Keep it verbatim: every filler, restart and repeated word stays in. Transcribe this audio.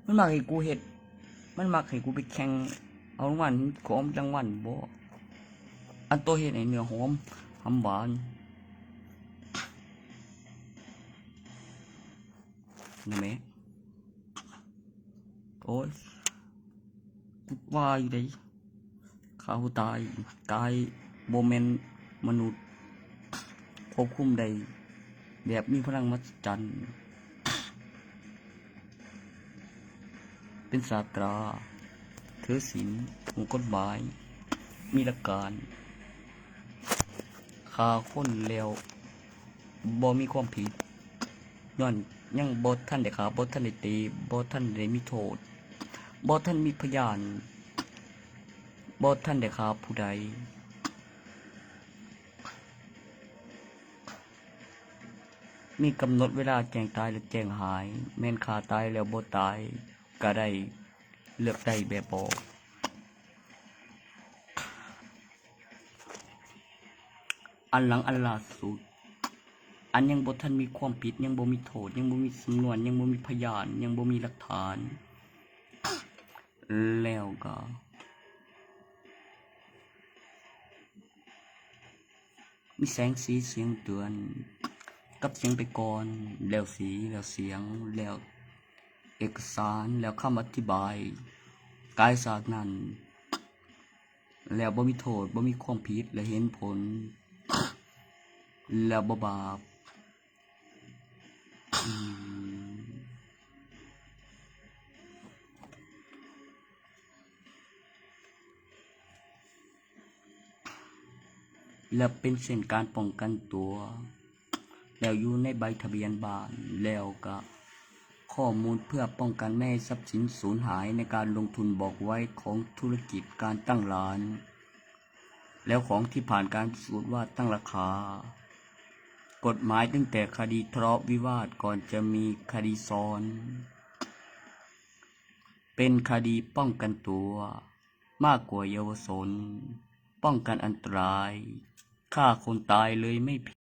มันมักให้กูเฮ็ด มันมักให้กูไปแข่งเอารางวัล ของรางวัลบ่ อันโตเฮ็ดให้เนื้อหอม หอมหวาน นะแม่ โอ้ย กูว่าอยู่ได๋ เขาตาย ตาย บ่แม่นมนุษย์ ควบคุมได้ แบบมีพลังมหัศจรรย์ เป็นศาสตรา ถือศีล รู้กฎหมาย มีหลักการ ฆ่าคนแล้ว บ่มีความผิด ย้อนยังบ่ทันได้ฆ่า บ่ทันได้ตี บ่ทันได้มีโทษ บ่ทันมีพยาน บ่ทันได้ฆ่าผู้ใด มีกำหนดเวลาแจ้งตายและแจ้งหาย แม่นฆ่าตายแล้วบ่ตายก็ได้ เลือกได้แบบบ่ อันหลังอันล่าสุด อันยังบ่ทันมีความผิด ยังบ่มีโทษ ยังบ่มีสำนวน ยังบ่มีพยาน ยังบ่มีหลักฐาน แล้วก็ มีแสงสีเสียงเตือน กับเสียงไปก่อน แล้วสี แล้วเสียง แล้วเอกสาร แล้วคำอธิบาย กายสากนั้น แล้วบ่มีโทษ บ่มีความผิด และเห็นผล แล้วบ่บาป อืม และเป็นเส้นการป้องกันตัว แล้วอยู่ในใบทะเบียนบ้าน แล้วก็ข้อมูลเพื่อป้องกันไม่ให้ทรัพย์สินสูญหายในการลงทุนบอกไว้ของธุรกิจการตั้งร้าน แล้วของที่ผ่านการพิสูจน์ว่าตั้งราคา กฎหมายตั้งแต่คดีทะเลาะวิวาทก่อนจะมีคดีซ้อน เป็นคดีป้องกันตัว มากกว่าเยาวชน ป้องกันอันตราย ฆ่าคนตายเลยไม่ผิด